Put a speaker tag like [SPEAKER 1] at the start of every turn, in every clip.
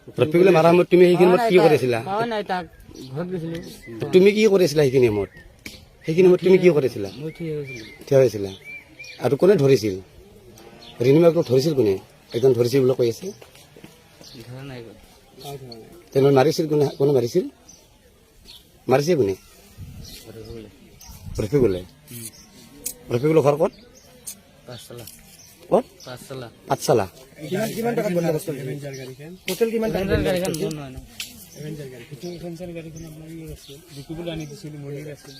[SPEAKER 1] ৰফিকুলে মাৰা সময়ত তুমি সেইখিনি সময়ত কি কৰিছিলা?
[SPEAKER 2] পাৱা নাই, তাক ঘৰত গৈছিলো।
[SPEAKER 1] তুমি কি কৰিছিলা সেইখিনি সময়ত? সেইখিনি সময়ত তুমি কি কৰিছিলা?
[SPEAKER 2] মই থিয় হৈছিলো।
[SPEAKER 1] থিয় হৈছিলা। আৰু কোনে ধৰিছিল? ৰিণিমাক ধৰিছিল কোনে? একজন ধৰিছিল বুলি কৈ আছে।
[SPEAKER 2] ধৰা নাই।
[SPEAKER 1] তেনেহ'লে মাৰিছিল কোনে? কোনে মাৰিছিল? মাৰিছে কোনে? ৰফিকুলে। ৰফিকুলৰ ঘৰ ক'ত?
[SPEAKER 2] পাঁচতলা।
[SPEAKER 1] ক'ত?
[SPEAKER 2] পাঁচতলা।
[SPEAKER 1] পাঠশালা।
[SPEAKER 3] কিমান টকাত বন্দোবস্ত? টোটেল কিমান টকা?
[SPEAKER 2] গাড়ীখন মোৰ নহয় ন।
[SPEAKER 4] গাড়ীখন আপোনাৰ ইয়ৰ আছিল, বিকিবলৈ আনি দিছিল, মনিৰ আছিল।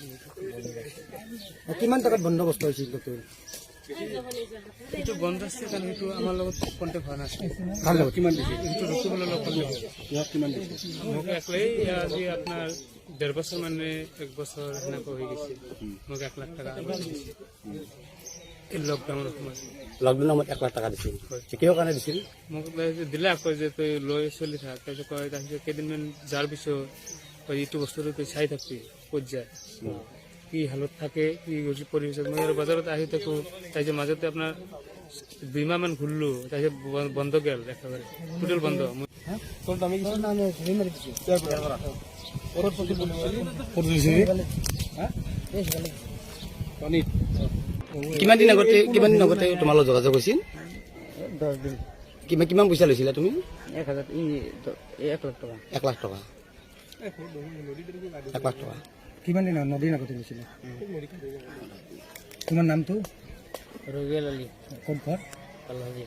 [SPEAKER 3] কিমান টকাত বন্দোবস্ত হৈছিল টোটেল?
[SPEAKER 4] সেইটো বন্ধ আছে, কাৰণ সেইটো আমাৰ লগত কণ্টেক্ট হোৱা নাছিল।
[SPEAKER 3] কাৰ লগত? কিমান দিছিল?
[SPEAKER 4] সেইটো ৰখিবলৈ লগত কণ্টেক্ট হৈছে।
[SPEAKER 3] ইয়াক কিমান দিছিল?
[SPEAKER 4] মোক একলাই আজি আপোনাৰ 1.5 বছৰ, মানে এক বছৰ সেনেকুৱা হৈ গৈছে। মোক 1 লাখ টকা আগতে দিছে এই লকডাউনৰ সময়ত।
[SPEAKER 1] লকডাউনৰ সময়ত 1 লাখ টকা দিছিল? কিহৰ কাৰণে দিছিল?
[SPEAKER 4] মোক দিলে আকৌ যে তই লৈ চলি থাক। তাৰপিছত কয়, তাৰপিছত কেইদিনমান যোৱাৰ পিছত কয়, এইটো বস্তুটো তই চাই থাকবি, ক'ত যায়, কি হালত থাকে, কি পৰিৱেশ। মই আৰু বজাৰত আহি থাকোঁ। তাৰপিছত মাজতে আপোনাৰ 2 মাহমান ঘূৰিলো, তাৰপিছত বন্ধ গ'ল, একেবাৰে টোটেল বন্ধ।
[SPEAKER 3] ক'ত দিছিল?
[SPEAKER 1] কিমান দিন আগতে তোমাৰ লগত যোগাযোগ হৈছিল?
[SPEAKER 2] 10 দিন।
[SPEAKER 1] কিমান কিমান পইচা লৈছিলা তুমি?
[SPEAKER 2] 1000, 1 লাখ টকা।
[SPEAKER 1] 1 লাখ টকা, 1 লাখ টকা।
[SPEAKER 3] কিমান দিন? নদিন আগতে লৈছিলে। তোমাৰ নামটো?
[SPEAKER 2] ৰবিয়াল আলী।
[SPEAKER 3] ক'ত ঘৰ?
[SPEAKER 2] পাল্লাহাজি।